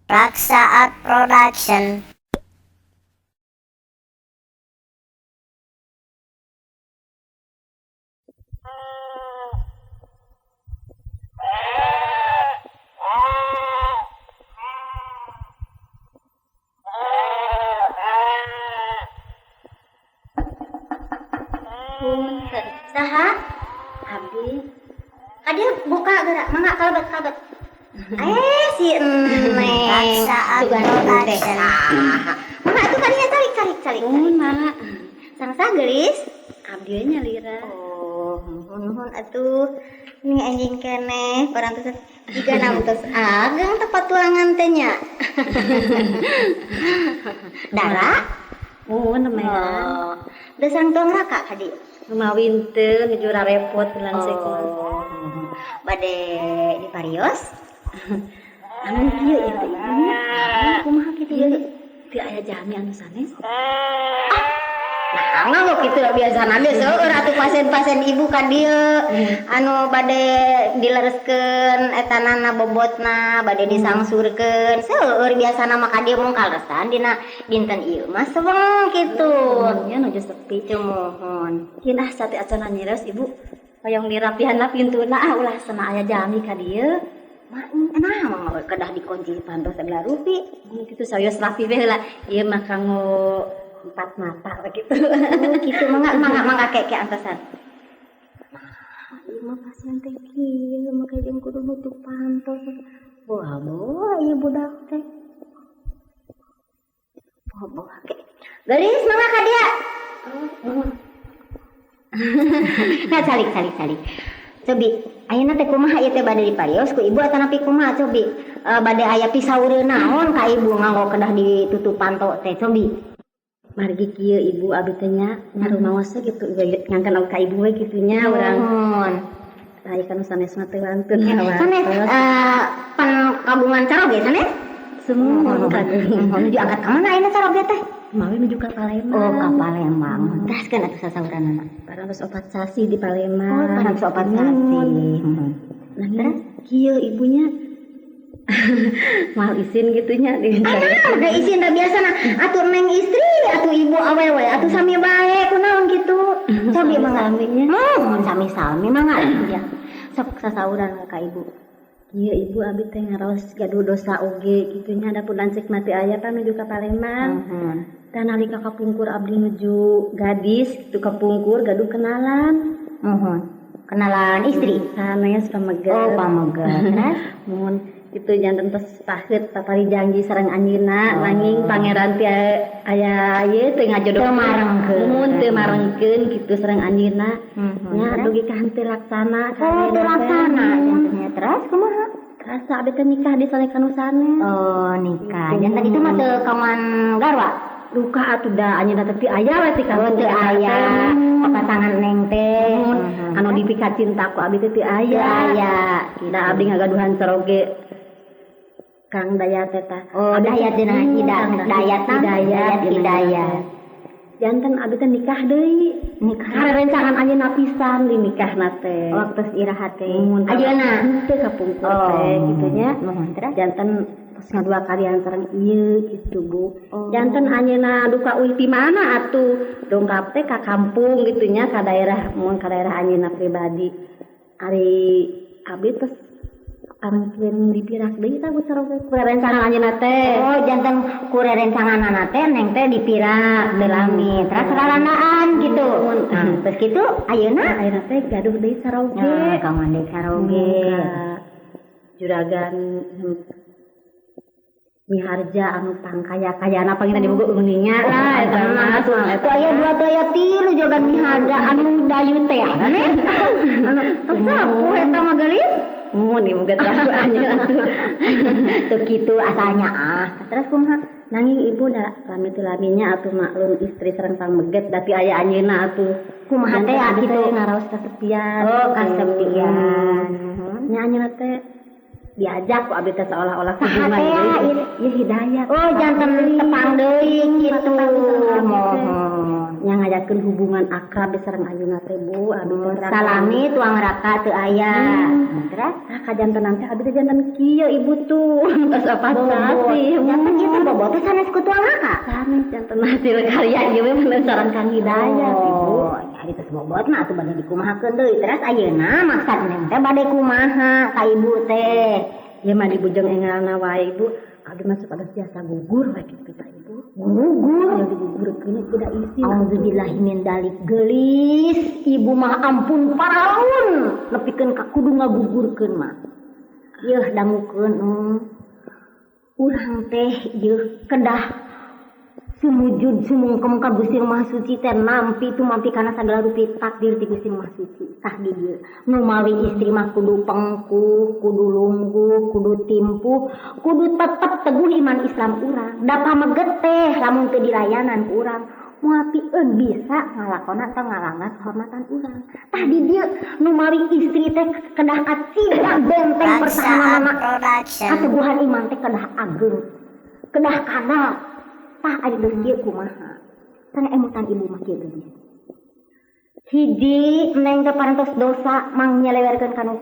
Raksa Art Production. Punten. Saha? Abdi. Kadieu buka geura, mangga kalebet kalebet. Eh, si Neng. Raksa Art Sugan teh Production. saha? Mangga atuh kadieu calik calik calik. Nuhun, Mak. Sangsa geulis? Abdi we nyalira. Oh, nuhun nuhun atuh. Ini anjing keneh parantos jiga tos ageng tempat tuangan teh nya. Dara? Nuhun, lumayan. Oh. Desang tuang raka ka dieu. Lumawi henteu nuju rarepot bulan sekolah. Oh, bade diparios? Anu kieu ieu teh ibu nya. Kumaha kitu Ieu ieu? teu aya jami anu sanes. Nah, nganggo kitu biasana ge seueur atuh pasien-pasien ibu ka dieu anu bade dilereskeun etanana bobotna, bade disangsurkeun. Seueur biasana mah ka dieu mung kaleresan dina dinten ieu mah seweng kitu. Nya nuju sepi. Teu muhun. Kin ah sate acan nyires ibu. Hoyong dirapihanna pintuna ah ulah sama aya jami ka dieu. Mah nah mah kedah dikunci pantos segala rupi. Kitu sawios rapi we heula. Ieu mah kanggo empat mata begitu. Oh, kitu mangga mangga mangga keke antosan. Nah, ieu mah pasien teh kieu make jeung kudu nutup pantos. Boa-boa ieu budak teh. Boa-boa ke. Geulis mangga ka dia. Nah, calik calik calik. Cobi, ayeuna teh kumaha ieu teh bade diparios ku ibu atanapi kumaha cobi? E, bade aya pisaureun naon ka ibu nganggo kedah ditutup panto teh cobi. Margi kieu ibu abdi teh nya ngarumaos we gitu ngangkan ka ibu we kitu nya urang. Nuhun. Aya kan sanes mah teu wantun Sanes pan kagungan caroge sanes? Sumuhun kagungan. Nuju angkat ka mana ayeuna caroge teh? Mawi nuju ka Palembang. Oh, ka Palembang. Teraskeun atuh sasauranana. Parantos 4 sasi di Palembang. Oh, parantos 4 sasi. Nah, terus kieu ibunya mal isin gitunya di Ah, udah isin dah biasa nah. Atuh neng istri, atuh ibu awewe, atuh sami bae kunaon kitu. Cobi mangga. Saminya. Sami-sami mangga ya. Sok sasauran ka ibu. Iya ibu abdi teh ngaraos gaduh dosa oge gitunya adapun lanceuk mati aya pan nuju ka Palembang. Dan nalika kapungkur abdi nuju gadis kitu kapungkur gaduh kenalan. Muhun. Kenalan istri. Sanes pameget. Oh, pameget. Terus muhun kitu janten tos paheut papari janji sareng anjeunna nanging pangeran teh aya ieu teu ngajodoh Teu marengkeun. Muhun teu marengkeun kitu sareng anjeunna. Nya dugi ka henteu laksana. Oh, teu laksana jantennya. Terus kumaha? Terasa abdi teh nikah di sale kanu sanes. Oh, nikah. Janten itu mah teu kawan garwa. Duka atuh da anjeunna teh teu aya we ti Oh, teu aya papasangan neng teh. Anu dipika cinta ku abdi teh teu aya. Teu aya. Da abdi ngagaduhan caroge Kang Dayat teh tah. Oh, Dayat dina Dayat Hidayat Hidayat. Janten abdi teh nikah deui. Nikah. Karencangan anjeunna pisan di nikahna teh. Waktu iraha teh. Ayeuna teu kapungkur teh kitu nya. Muhun terus. Janten tos ngadua kalian sareng ieu kitu Bu. Janten anjeunna duka uih ti mana atuh dongkap teh ka kampung kitu nya ka daerah mun ka daerah anjeunna pribadi. Ari abdi tos parengkeun dipirak deui tah ku caroge ku rerencangan anjeunna teh. Oh, janten ku rerencanganana teh neng teh dipirak teu lami. Terus rarandaan kitu. Nah, terus kitu ayeuna ayeuna teh gaduh deui caroge. Nah, kawan deui caroge. Juragan Miharja anu pangkaya-kayana panggilna di Bogor uninya lah eta mah. Tuh aya 2 tuh aya 3 juragan Miharja anu dayu teh ane. Anu tos sapuh eta mah geulis. Mun ieu moga terus anjeun atuh. Teu kitu asalnya ah. Terus kumaha? Nanging ibu da lami teu laminya atuh maklum istri sareng pameget da ti aya anjeunna atuh. Kumaha teh Abdi kitu? Ngaraos kasepian. Oh, kasepian. Nya anjeunna teh Diajak ku abdi teh seolah-olah hubungan deui. Ya Hidayat. Oh, janten tepang deui kitu. Mohon. Nya ngajakeun hubungan akrab sareng anjeunna teh Bu, abdi teh salami tuang raka teu aya. Terus tah kajantenan teh abdi teh janten kieu Ibu tuh. Tos opat sasih. Janten ieu teh bobot teh sanes ku tuang raka. Sanes janten hasil karya ieu we mun sareng Kang Hidayat Ibu. Oh, ari tos bobot mah atuh bade dikumahakeun deui. Terus ayeuna maksad neng teh bade kumaha ka ibu teh? Ya mah dibujeng engalna wae Ibu. Abdi mah supados jasa gugur we kitu tah Ibu. Gugur ya digugurkeun kuda isin. Auzubillahi min dalik geulis. Ibu mah ampun paraun nepikeun ka kudu ngagugurkeun mah. Yeuh dangukeun urang teh yeuh kedah sumujud sumungkem ka Gusti Maha Suci teh nampi tumampi kana sagala rupi takdir ti Gusti Maha Suci. Tah di dieu nu mawi istri mah kudu pengkuh, kudu lungguh, kudu timpuh, kudu tetep teguh iman Islam urang. Da pameget teh lamun teu dilayanan ku urang moal pieun bisa ngalakonan atau ngalanggar kehormatan urang. Tah di dieu nu mawi istri teh kedah kacida benteng pertahananna kateguhan iman teh kedah ageng, kedah kadal. Tah ari geus kieu kumaha? Sana emutan ibu mah kieu geulis. Hiji neng teh parantos dosa mang nyelewerkeun kanu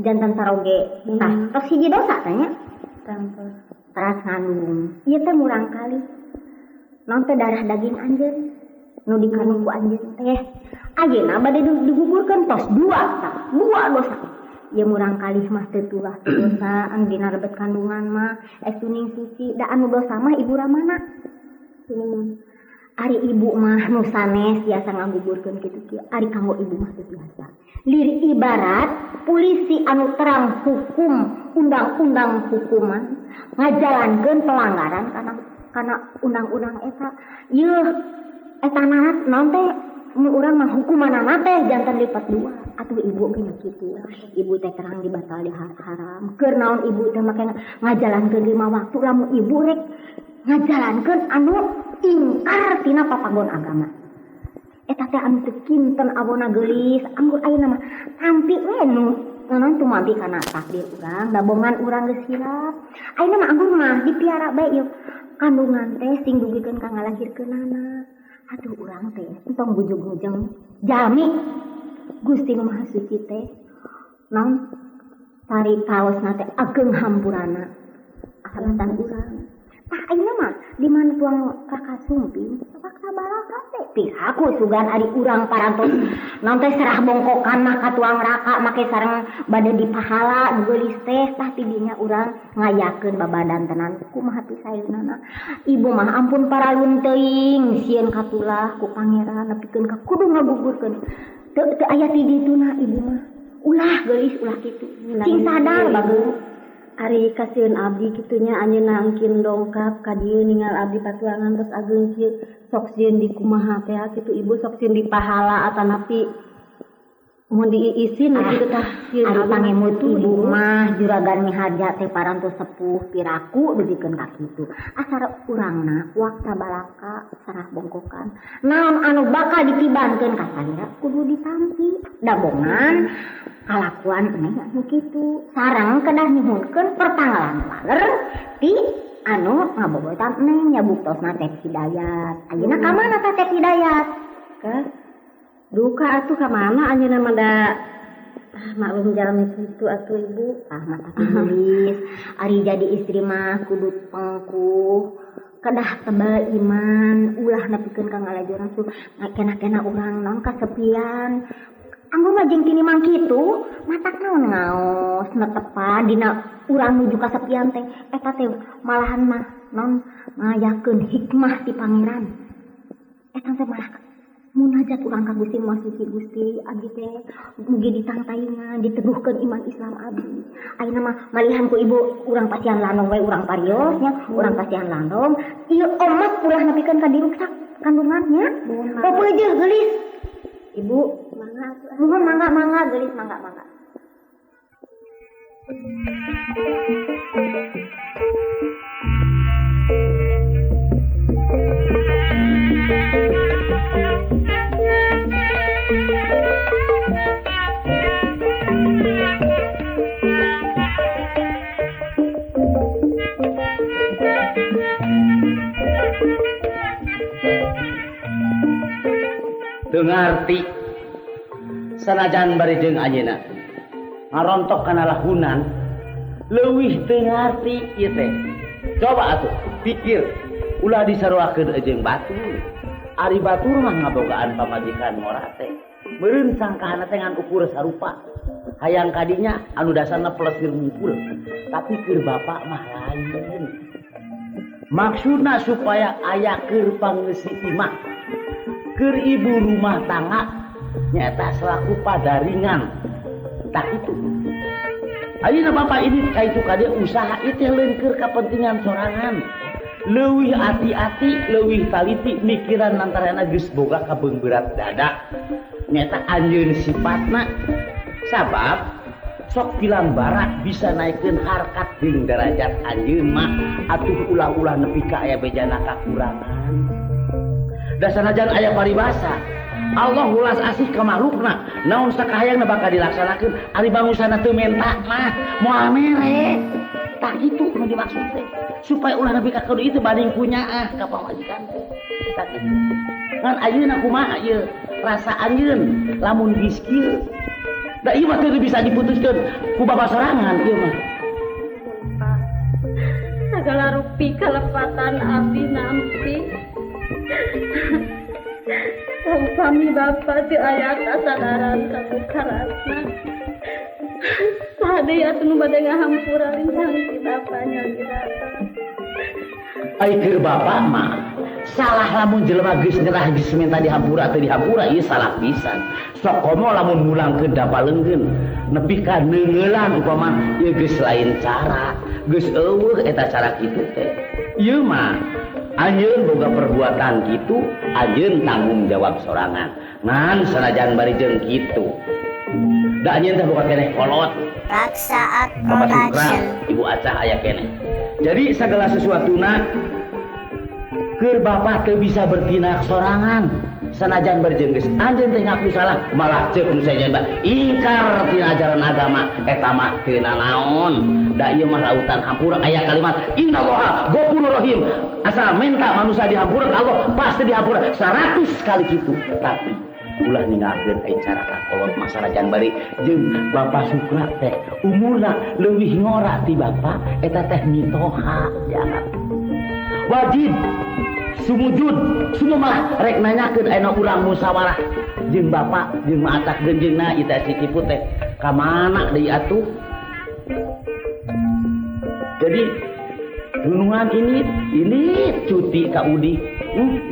jantan saroge. Tah tos hiji dosa tanya. Tangtos. Teras ngandung. Ieu teh murang kali. Naon teh darah daging anjeun nu dikandung ku anjeun teh. Ayeuna bade digugurkeun tos dua tah, dua dosa. Ya murang kali mah teu tulah dosa anu dina rebet kandungan mah estuning suci da anu dosa mah ibu ramana. Ari ibu mah nu sanes biasa ngagugurkeun kitu kieu, ari kanggo ibu mah teu biasa. Lir ibarat polisi anu terang hukum undang-undang hukuman ngajalankeun pelanggaran kana undang-undang eta. Yeuh eta naon teh nu urang mah hukumanana teh janten lipat dua. Atuh ibu ge nya kitu. Ibu teh terang dibatal di haram. Keur naon ibu teh make ngajalankeun lima waktu lamun ibu rek ngajalankeun anu ingkar tina papagon agama. Eta teh anu teu kinten awona geulis, anggur ayeuna mah tampi we nu naon tumampi kana takdir urang, dabongan urang geus hilap. Ayeuna mah anggur mah dipiara bae ieu kandungan teh sing dugikeun ka ngalahirkeunana. Atuh urang teh entong bujug-bujeng jalmi Gusti Nu Maha Suci teh naon tari kaosna teh ageng hampurana asalatan urang. Tah ayeuna mah di mana tuang Raka Sumping paksa baraka teh piraku sugan ari urang parantos naon teh serah bongkokan mah ka tuang raka make sareng bade dipahala nu geulis teh. Tah tidinya urang ngayakeun babadan tenan kumaha pisaeunana. Ibu mah ampun paralun teuing sieun katulah ku pangeran nepikeun ka kudu ngagugurkeun. Teu teu aya ti dituna ibu mah. Ulah geulis ulah kitu. Sing sadar bageung. Ari kasieun abdi kitunya anjeunna engkin dongkap ka dieu ningal abdi patuangan terus ageung kieu sok sieun di kumaha teh kitu ibu sok sieun di pahala atanapi mun diisin kitu tah sieun ari pangemut ibu mah juragan miharja teh parantos sepuh piraku dugikeun ka kitu. Asar urangna wakta balaka sarah bongkokan. Naon anu bakal ditibankeun ka salira kudu ditampi. Dabongan kalakuan neng anu kitu. Sareng kedah nyuhunkeun pertanggalan waler ti anu ngabobotan neng nya buktosna Teh Hidayat. Ayeuna ka mana tah Teh Hidayat? Ka duka atuh ka mana anjeunna mah da maklum jalmi kitu atuh ibu. Ah mah atuh geulis. Ari jadi istri mah kudu pengkuh, kedah tebal iman, ulah nepikeun ka ngalajo rasul, ngakena-kena urang naon kasepian. Anggur mah jeung tini mang kitu, matak naon ngaos netepan dina urang nuju kasepian teh eta teh malahan mah naon ngayakeun hikmah ti pangeran. Eta teh malah munajat urang ka Gusti Maha Suci, Gusti abdi teh mugi ditangtayungan diteguhkeun iman Islam abdi. Ayeuna mah malihan ku ibu urang pasihan landong we urang parios nya, urang pasihan landong ieu omat ulah nepikeun ka diruksak kandungannya. Popeujeuh geulis. Ibu mangga atuh. Nuhun mangga mangga geulis mangga mangga. Teu ngarti. Sanajan bari jeung anjeunna ngarontok kana lahunan leuwih teu ngarti ieu teh. Coba atuh pikir ulah disaruakeun jeung batur. Ari batur mah ngabogaan pamajikan ngora teh. Meureun sangkahana teh ngan ukur sarupa. Hayang kadinya anu dasarna plesir ngumpul. Tapi keur bapak mah lain. Maksudna supaya aya keur pangeusi imah. Keur ibu rumah tangga nyata selaku padaringan. Tak itu. Ayeuna bapak ini ka itu ka dieu usaha ieu teh leun keur kapentingan sorangan. Leuwih ati-ati, leuwih taliti mikiran lantaran geus boga kabeungberat dada. Nyata anjeun sifatna sabab sok bilang barak bisa naikkeun harkat jeung derajat anjeun mah atuh ulah-ulah nepi ka aya bejana kakurangan. Da sanajan aya paribasa Allah ulas asih ka makhlukna naon sakahayangna bakal dilaksanakeun ari bangusana teu menta mah moal mere. Tah kitu nu dimaksud teh supaya ulah nepi ka kudu itu banding kunyaah ka pamajikan teh. Tah kitu. Ngan ayeuna kumaha ieu rasa anjeun lamun geus kieu da ieu mah teu bisa diputuskeun ku bapak sorangan ieu mah. Pak, sagala rupi kalepatan abdi nampi. Upami bapak teu aya kasadaran kabukarasna. Saha deui atuh nu bade ngahampura lintang ti bapak nyalira. Ai keur bapak mah salah lamun jelema geus nyerah geus minta dihampura teu dihampura ieu salah pisan. Sok komo lamun mulangkeun dapaleungkeun nepi ka neungeulan upama ieu geus lain cara, geus eueuh eta cara kitu teh. Ieu mah anjeun boga perbuatan kitu, anjeun tanggung jawab sorangan. Ngan sanajan bari jeung kitu. Da anjeun teh boga keneh kolot. Raksa Bapak Sukra, Production. Ibu Acah aya keneh. Jadi segala sesuatuna keur bapak teu bisa bertindak sorangan. Sanajan berjengges anjeun teh ngaku salah malah ceuk nu sejen bae ingkar tina ajaran agama eta mah teu nanaon. Da ieu mah lautan hampura aya kalimat innallaha ghafurur rahim. Asal minta manusia dihampura Allah pasti dihampura 100 kali kitu. Tapi ulah ninggalkeun ai cara kakolot mah sanajan bari jeung Bapak Sukra teh umurna leuwih ngora ti bapak eta teh mitoha dianggap wajib sumujud sumumah rek nanyakeun ayeuna urang musyawarah jeung bapak jeung maacak genjeungna ieu teh si Ciput teh ka mana deui atuh. Jadi gunungan ini cuti ka Udi.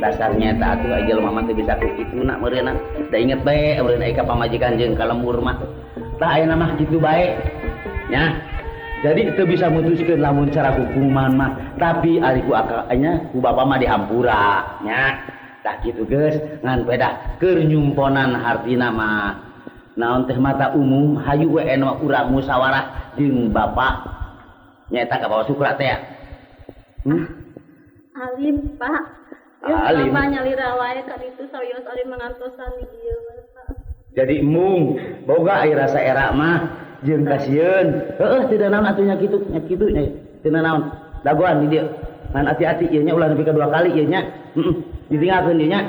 Dasarnya eta atuh aya jelema mah teu bisa ku kituna meureunna. Da inget bae meureun aya ka pamajikan jeung ka lembur mah. Tah ayeuna mah kitu bae. Nya. Jadi teu bisa mutuskeun lamun cara hukuman mah, tapi ari ku akanya ku bapa mah dihampura nya. Tah kitu geus ngan pedah keur nyumponan hartina mah. Naon teh mata umum hayu we anu urang musyawarah jeung bapa. Nyaeta ka Bapak Sukra teh ya. Alim, Pak. Alim. Bapak nyalira wae ka ditu sawios alim mangantosan di dieu Pak. Jadi mung boga ai rasa era mah jeung kasieun. Heueuh teu naon atuh nya kitu, nya kitu nya teu naon. Dagoan di dieu. Ngan hati-hati ieu nya ulah nepi ka 2 kali ieu nya. Heeh, ditinggalkeun ieu nya.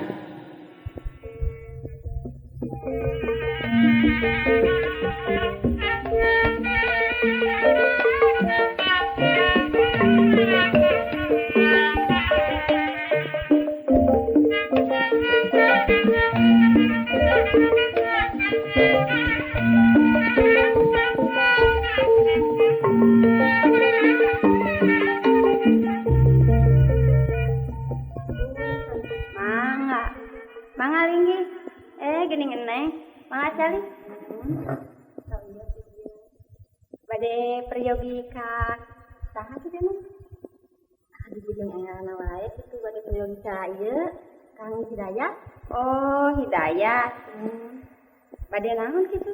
Mangga linggih. Geuning eneh. Mangga cali. Bade peryogi ka saha kitu mah? Di bujang ayana wae kitu bade peryogi ka ieu Kang Hidayat. Oh, Hidayat. Bade naon kitu?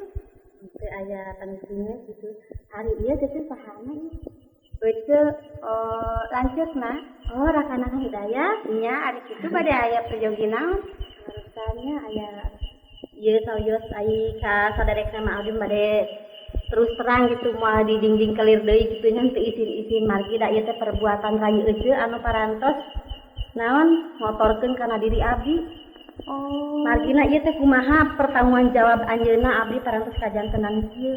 Teu aya pentingna kitu. Ari ieu teh sahana ieu? Beuceu, oh lanceukna. Oh, rakana Kang Hidayat. Nya ari kitu bade aya peryogi naon? Alasannya aya ieu sawios ai ka sadarekna mah abdi bade terus terang gitu moal di dinding kelir deui kitu nya teu isin-isin margi da ieu teh perbuatan rayi euceu anu parantos naon ngotorkeun kana diri abdi. Oh. Margina ieu teh kumaha pertanggungan jawab anjeunna abdi parantos kajantenan kieu.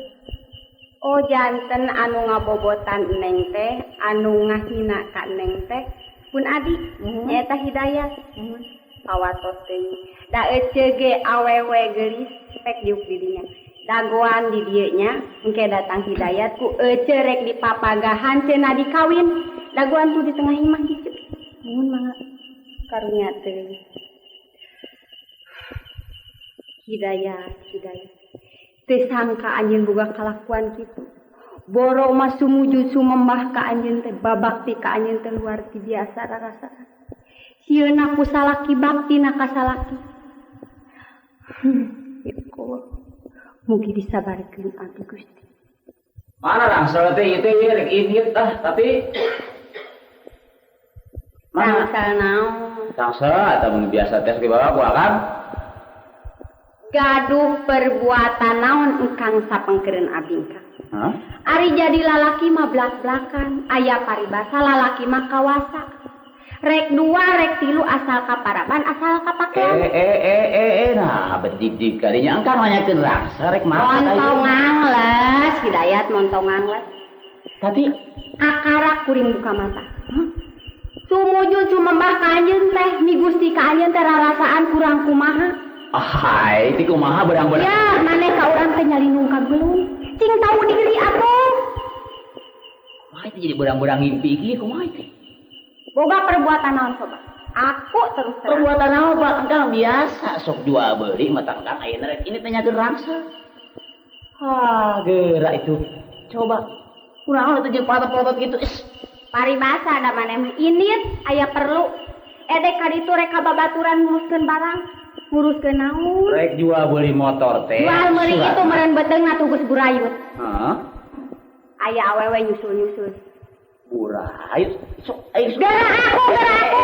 Oh janten anu ngabobotan Neng teh, anu ngahina ka Neng teh pun adi nyaeta Hidayat. Pawatos teuing. Da eceu ge awewe geulis pek diuk di dinya. Dagoan di dieu nya engke datang Hidayat ku eceu rek dipapagahan cenah dikawin. Dagoan tuh di tengah imah gitu. Muhun mangga. Karunya teuing. Hidayat, Hidayat. Teu sangka anjeun boga kalakuan kitu. Boro mah sumujud sumembah ka anjeun teh, babakti ka anjeun teh luar biasa rarasaan. Sieuna ku salaki baktina ka salaki. Ya Allah. Mugi disabarkeun abdi Gusti. Mana rangsel teh ieu teh rek init ah tapi mana rangsel naon? Rangsel eta mun biasa teh dibawa ku akang. Gaduh perbuatan naon engkang sapengkeureun abdi engkang. Hah? Ari jadi lalaki mah blak-blakan, aya paribasa lalaki mah kawasa. Rek dua, rek tilu asal kaparaban, asal kapakean. Nah bedik-dik kadinya engkang nanyakeun rangsa rek makan. Montong angles, Hidayat montong angles. Tapi kakara kuring buka mata. Huh? Sumujud sumembah ka anjeun teh, mi Gusti ka anjeun teh rarasaan kurang kumaha. Ahai, ti kumaha berang-berang. Ya, maneh ka urang teh nyalindung ka gelung. Cing tahu diri atuh. Kumaha teh jadi berang-berang ngimpi kieu kumaha teh? Boga perbuatan naon coba? Aku terus terang. Perbuatan naon Pak? Engkang biasa sok jual beli mah tangkang ayeuna rek ini teh nyakeun rangsa. Ah, geura itu. Coba. Kunaon teh jeung palotot-palotot kitu. Is. Paribasa da maneh mah init aya perlu. Edek ka ditu rek ka babaturan nguruskeun barang. Nguruskeun naon? Rek jual beli motor teh. Jual meuli itu meureun beuteungna tuh geus burayut. Heeh. Aya awewe nyusul-nyusul. Burayut. Sok aing geura aku, geura aku.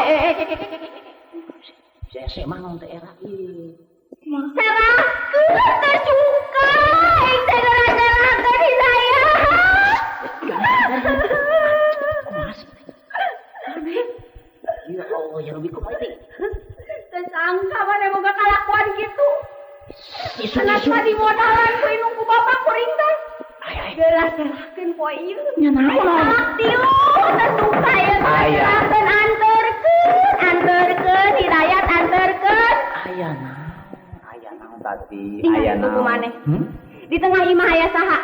Saya mah naon teh era ieu. Serahkeun teh suka. Aing teh geura serahkeun Hidayat. Kumaha sih? Ya Allah ya Rabbi kumaha teh? Tersangka mana boga kalakuan gitu. Kenapa dimodalan ku indung ku bapak kuring teh? Geura serahkeun poe ieu. Nya naon? Tilu tersuka ya. Serahkeun anterkeun, anterkeun Hidayat anterkeun. Aya naon? Aya naon tadi? Aya naon? Maneh. Di tengah imah aya saha?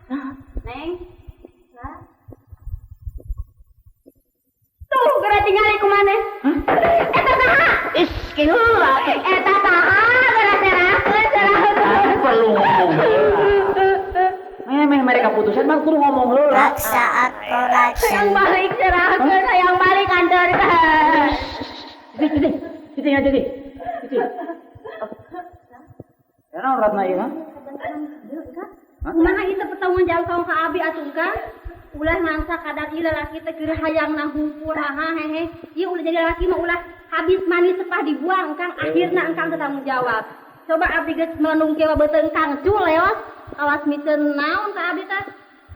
Saha? Neng. Saha? Tuh, geura tingali ku maneh. Eta saha? Is, kieu atuh. Eta saha? Geura serahkeun, serahkeun. Perlu ngomong heula. Memeh mereka putusan mah kudu ngomong heula. Saat Production. Hayang balik serahkeun, hayang balik anterkeun. Sini, sini aja di. Sini. Ya naon ratna ieu, ha? Kumaha ieu teh pertanggung jawab kamu ka abi atuh Kang? Ulah mangsa kadar ieu lalaki teh keur hayangna hungkul haha hehe. Ieu ulah jadi lalaki mah ulah habis manis sepah dibuang Kang, akhirna engkang teu tanggung jawab. Coba abdi geus melendung kieu beuteung Kang cul leos kawas mikeun naon ka abdi teh.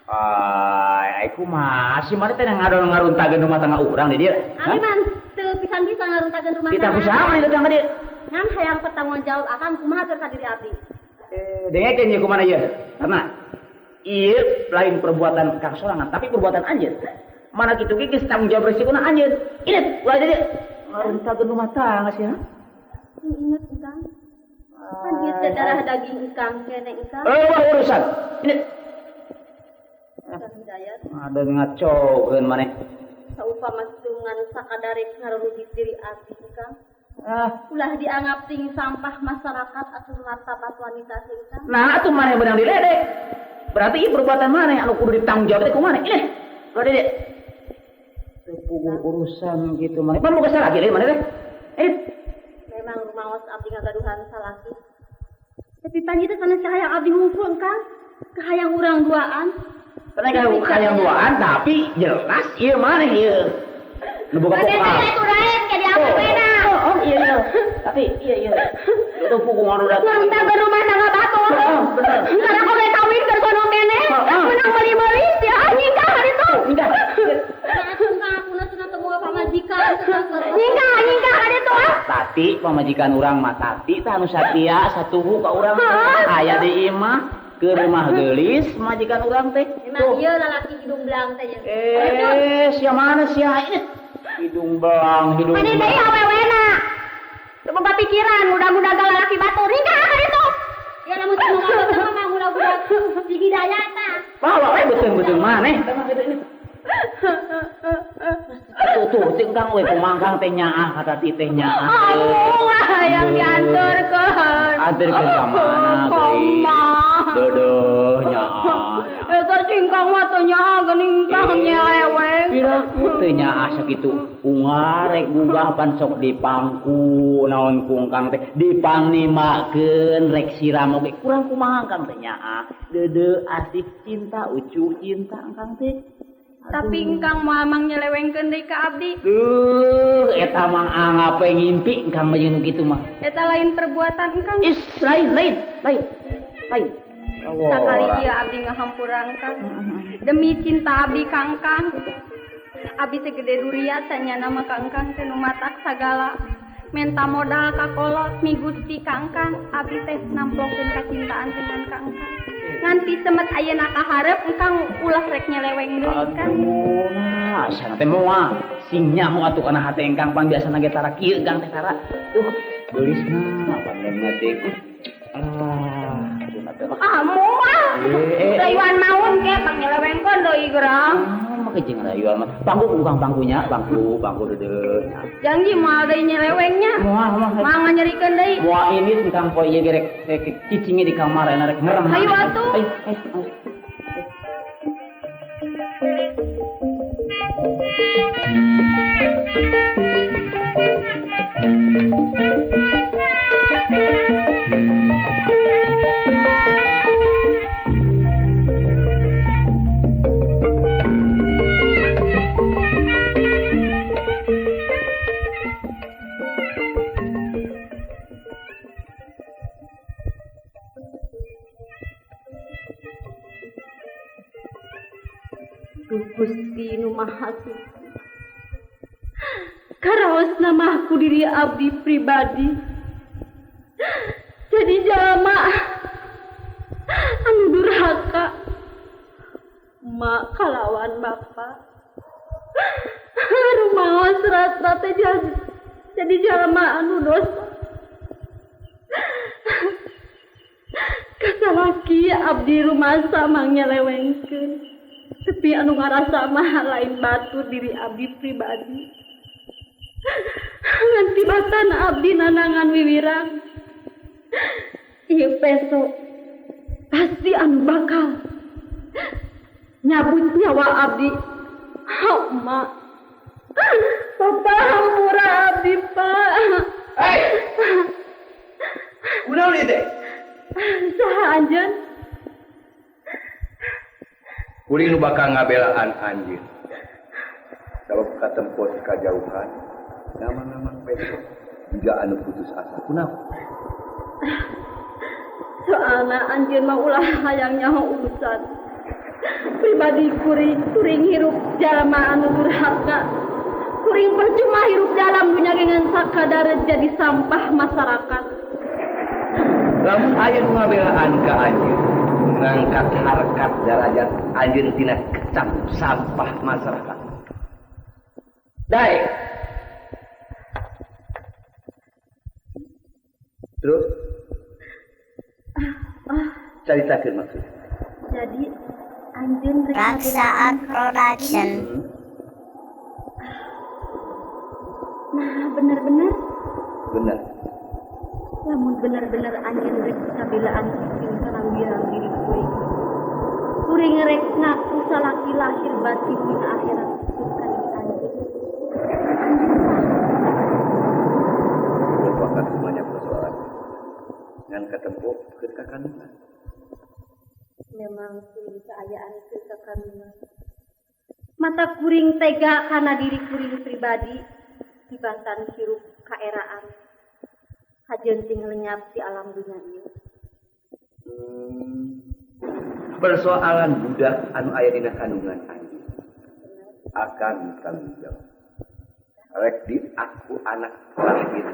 Ai, kumaha sih maneh teh ngadon ngaruntageun rumah tangga urang di dieu? Abi mah teu pisan-pisan ngaruntageun rumah tangga. Kita kusaha maneh datang ka dieu? Ngan hayang pertanggung jawab akang kumaha keur ka diri abdi. Dengekeun ieu kumaha ieu? Karena ieu lain perbuatan kang sorangan tapi perbuatan anjeun. Mana kitu ge geus tanggung jawab resikona anjeun. Ingat ulah jadi ngaruntageun rumah tangga sih ha. Ingat Kang. Kan ieu teh darah daging Kang kene Kang. Eueuh urusan. Ingat. Hidayat. Ada ngacokeun maneh. Saupama tungan sakadarek ngarurujit diri abdi Kang. Ah, ulah dianggap ting sampah masyarakat atau martabat wanita sing Kang. Nah, atuh maneh beunang diledek. Berarti ieu perbuatan maneh anu kudu ditanggung jawab teh ku maneh. Ini. Ulah dedek. Teu puguh urusan gitu maneh. Pan boga salaki deui maneh teh. Memang rumaos abdi ngagaduhan salaki. Tapi panji teh sanes kahayang abdi hungkul Kang. Kahayang urang duaan. Sanes kahayang duaan tapi jelas ieu maneh ieu. Nu boga pokal. Maneh teh turaen ke di awewena. Oh iya iya. Tapi iya iya. Itu puguh anu datang. Ngaruntageun rumah tangga batur. Heeh, bener. Karena kok ge kawin keur sono keneh. Menang meuli-meuli sia nyingkah hari itu. Nyingkah. Nah, atuh Kang aku na cenah teu boga pamajikan. Nyingkah nyingkah hari itu ah. Tati Tati pamajikan urang mah Tati tah anu satia satuhu ka urang aya di imah keur mah geulis majikan urang teh. Emang ieu lalaki hidung belang teh. Sia mana sia ini? Hidung belang, hidung. Ini deui awewena. Teu boga pikiran mudah-mudah lalaki batur hingga ka ditu. Ya lamun teu boga mah mudah-mudah di hidayah tah. Bawa we beuteung-beuteung maneh teh mah kitu ini. Tuh cing kang we kumangkang teh nyaah kata ti teh nyaah. Aduh, hayang diantarkeun. Anterkeun ka mana deui? Dodoh nyaah. Eta cingkang mah teu nyaah geuning kang nyeleweng. Piraku teu nyaah sakitu. Ungar rek gugah pan sok dipangku naon kungkang teh dipangnimakeun rek siram oge kurang kumaha kang teh nyaah. Deudeuh asih cinta ucu cinta kang teh. Tapi engkang moal mang nyelewengkeun deui ka abdi. Duh, eta mah anggap we ngimpi engkang mah jeung kitu mah. Eta lain perbuatan engkang. Is, lain. Lain. Sakali ieu abdi ngahampura engkang. Demi cinta abdi ka engkang. Abdi segede duriat sanyana mah ka engkang teh nu matak sagala. Menta modal ka kolot migusti ka engkang, abdi teh namplokeun kacintaan dengan ka engkang. Nganti semet ayeuna ka hareup engkang ulah rek nyeleweng deui kan. Aduh, nah, sana teh moal. Sing nyaho atuh kana hate engkang pan biasana ge tara kieu engkang teh tara. Tuh, geulisna panggilna teh. Ah, moal. Rayuan maun ke pangnyelewengkeun deui gerang. Mah jeung rayuan mah. Pangku bukan pangkunya, pangku deudeuh. Janji moal deui nyelewengnya. Moal mah. Moal nganyerikeun deui. Moal ini engkang poe ieu ge rek cicingnya di kamar enak rek ngerem. Hayu atuh. Ayo. Gusti nu Maha Suci, karaosna mah ku diri abdi pribadi jadi jalma anu durhaka mak kalawan bapa rumaos rata teh jadi jalma anu dosa. Kasalaki abdi rumasa mangyelewengkeun tapi anu ngarasa mah lain batur diri abdi pribadi. Ngan tibatan abdi nanangan wiwirang ieu peso pasti anu bakal nyabut nyawa abdi. Hau mak, papa hampura abdi pak. Hei, kunaon ieu teh? Saha anjeun? Kuring nu bakal ngabelaan anjeun. Sabab katempo kajauhan, nama-nama peso jiga anu putus asa. Kunaon? Soalna anjeun mah ulah hayang nyaho urusan pribadi kuring, kuring hirup jalma anu durhaka. Kuring percuma hirup dalam dunya ngan sakadar jadi sampah masyarakat. Lamun aya nu ngabelaan ka anjeun, ngangkat harkat derajat anjeun tina kecap sampah masyarakat. Daek. Terus caritakeun maksud. Jadi anjeun Raksa Art Production. Nah, bener-bener. Bener. Lamun bener-bener anjeun rek kabelaan kuring sareng wirang diri kuring. Kuring rek ngaku salaki lahir batin dina akhirat bukan anjeun. Anjeun saha? Merupakan banyak persoalan. Ngan katempo keur ka kandungan. Memang kuring kaayaan keur ka kandungan. Mata kuring tega kana diri kuring pribadi tibatan hirup kaeraan. Hajeun ting lenyap di alam dunya ieu. Persoalan budak anu aya dina kandungan anjeun akan tanggung jawab. Rek di aku anak lahir.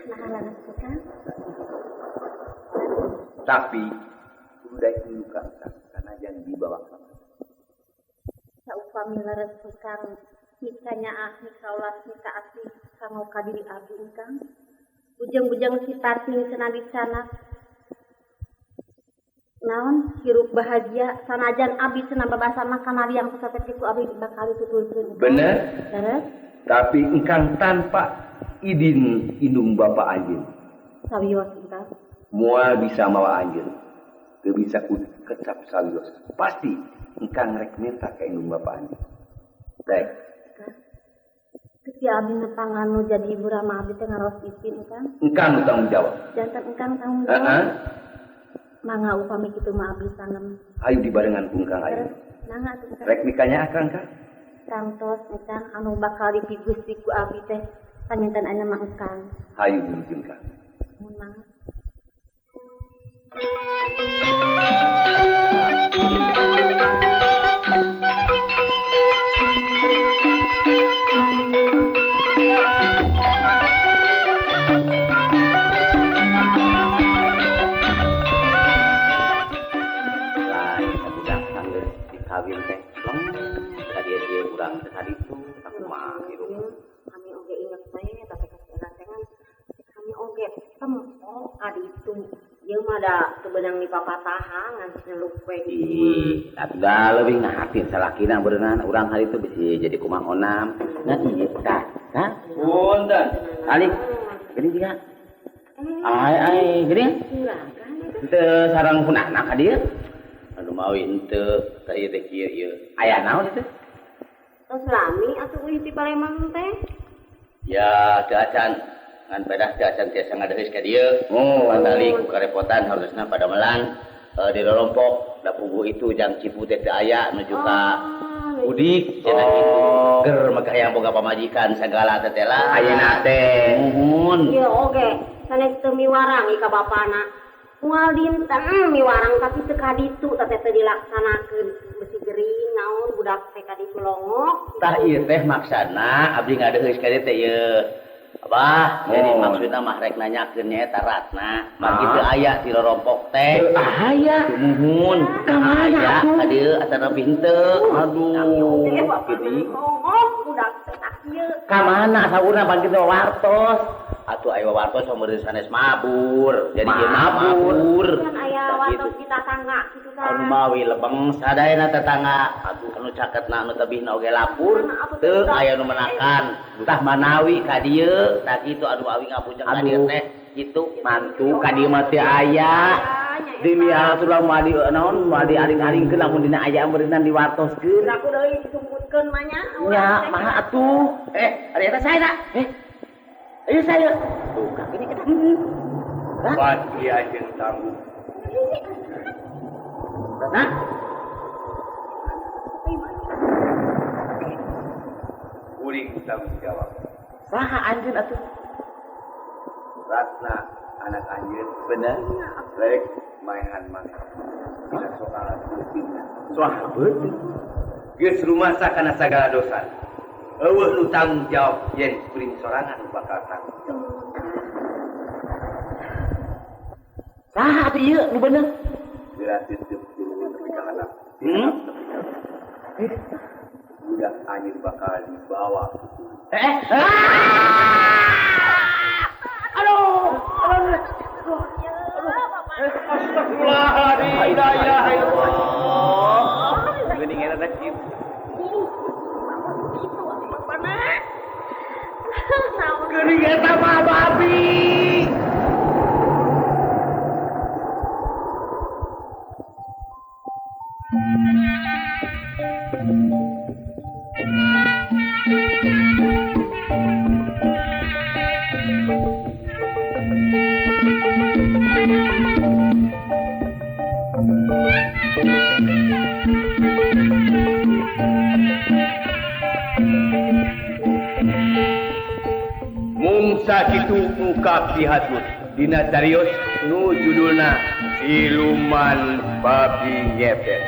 Nah, leres Kang. Tapi kudu daek luka sanajan dibawa ka mana. Saupami leres Kang, mikanya ahli kaulas mika asli kanggo ka diri abdi Kang. Bujang-bujang si Tating cenah dicanak. Naon hirup bahagia sanajan abdi cenah babasa mah kana liang sasatet ku abdi bakal dituturkeun. Bener? Leres? Tapi engkang tanpa idin indung bapa anjeun. Sawios engkang. Moal bisa mawa anjeun. Teu bisa ku kecap sawios. Pasti engkang rek minta ka indung bapa anjeun. Baik. Ketika abdi nepangan nu jadi ibu rama abdi teh ngaros izin engkang. Engkang nu tanggung jawab. Janten engkang tanggung jawab. Heeh. Mangga upami kitu mah abdi sanem. Hayu dibarengan ku engkang ayeuna. Mangga atuh engkang. Rek mikanya akang kang. Tangtos engkang anu bakal dipigusti ku abdi teh panginten aya mah engkang. Hayu wilujeng kang. Mun mangga. Lain sabudak sanggeus dikawin teh. Leng ka dieu dieu urang teh kaditu sakumaha hirup. Kami oge inget we eta teh kasih teh kan kami oge tempo ka ditu. Ieu mah da teu beunang dipapatahan ngan nyeluk we gitu mah. Ih, atuh da leuwih ngahatin salakina beureunan urang hari itu bisi jadi kumaha onam. Ngan ieu tah, tah. Punten. Alik, geuning juga. Ai ai geuning. Silakan eta. Henteu sareng pun anak ka dieu. Anu mawi henteu tah ieu teh kieu ieu. Aya naon itu? Tos lami atuh euy ti Palembang teh. Ya, teu acan. Ngan pedah teu acan tiasa ngadeheus ka dieu. Oh, Patali ku karepotan harusna padamelan di rorompok da puguh itu jang Cipu teh teu aya nuju ka Udik cenah kitu. Ger mah hayang boga pamajikan sagala teh teh lah. Ayeuna teh. Muhun. Ieu oge sanes teu miwarang ka bapana. Moal dinten miwarang tapi teu ka ditu teh teu dilaksanakeun besi gering naon budak teh ka ditu longok. Tah ieu teh maksana abdi ngadeheus ka dieu teh ieu. Abah, jadi maksudna mah rek nanyakeun nyaeta Ratna. Mah kitu aya ti rorompok teh. Teu aya. Muhun. Ka mana Aya atuh? ka dieu atanapi henteu. Aduh, gini. Longok budak teh tak ieu. Ka mana saurna pan kitu wartos? Atuh aya wartos meureun sanes mabur. Jadi ieu mah mabur. Kan aya wartos di tatangga kitu kan. Anu mawi lebeng sadayana tetangga. Aduh anu caketna anu tebihna oge lapur. Teu aya nu menakan. Tah manawi ka dieu, tah kitu anu awi ngabujang ka dieu teh kitu. Mantu ka dieu mah teu aya. Demi Allah moal di naon moal diaring-aringkeun lamun dina aya meureunnan diwartoskeun. Aku deui disumputkeun mah nya. Nya mah atuh. Ari eta saena? Ayo saya. Tuh, kaki ini kita. Pasti anjeun tanggung. Nah, Kuring tanggung jawab. Saha anjeun atuh? Ratna anak anjeun Bener. rek maehan maneh. Dina soal peutingna. Soal beuting. Geus rumasa kana sagala dosa. Eueuh nu tanggung jawab yen kuring sorangan nu bakal tanggung jawab. Saha atuh ieu nu bener? Geura titip tilu nepi ka handap. Budak anjeun bakal dibawa. Aduh, aduh. Astagfirullahaladzim, la ilaha illallah. Geuning eta teh kitu. Geuning eta mah babi. Mungsa kitu ungkap dihatur dina carios nu judulna Siluman Babi Ngepet.